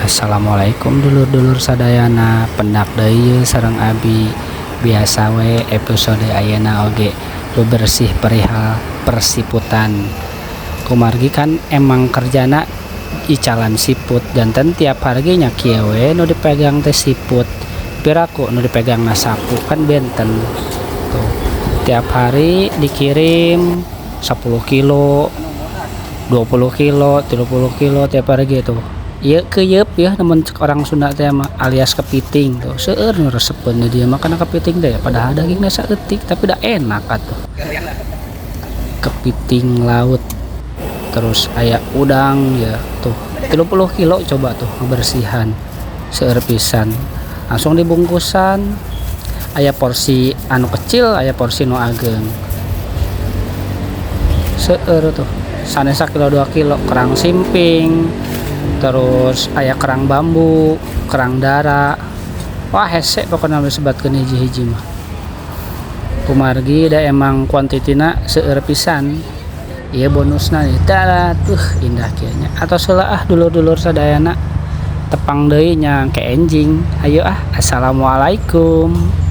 Assalamualaikum dulur-dulur sadayana, pendak deui yeuh sareng abi. Biasa we episode ayeuna oge bebersih perihal persiputan. Kumargi kan emang kerjana icalan siput, janten tiap hari ge nya kieu we nu dipegang teh siput. Piraku nu dipegangna sapu kan benten. Tuh, tiap hari dikirim 10 kilo, 20 kilo, 30 kilo tiap hari gitu. Ieu keuyeup ya namun cek orang Sunda teh mah alias kepiting tuh. Seueur nu resepeun di dieu mah kana kepiting teh, padahal dagingna saeutik tapi da enak atuh. Kepiting laut. Terus aya udang ya tuh 30 kilo coba tuh ngebersihan. Seueur pisan. Langsung dibungkusan. Aya porsi anu kecil, aya porsi nu ageng. Seueur tuh. Sanes sakilo 2 kilo kerang simping. Terus aya kerang bambu, kerang dara. Wah hese pokona disebatkeun hiji-hiji mah. Kumargi da emang kuantitina seueur pisan. Ieu bonusna nih. Tah tuh indah kieu nya. Atos heula ah dulur-dulur sadayana. Tepang deui nya ke enjing. Hayu ah. Assalamualaikum.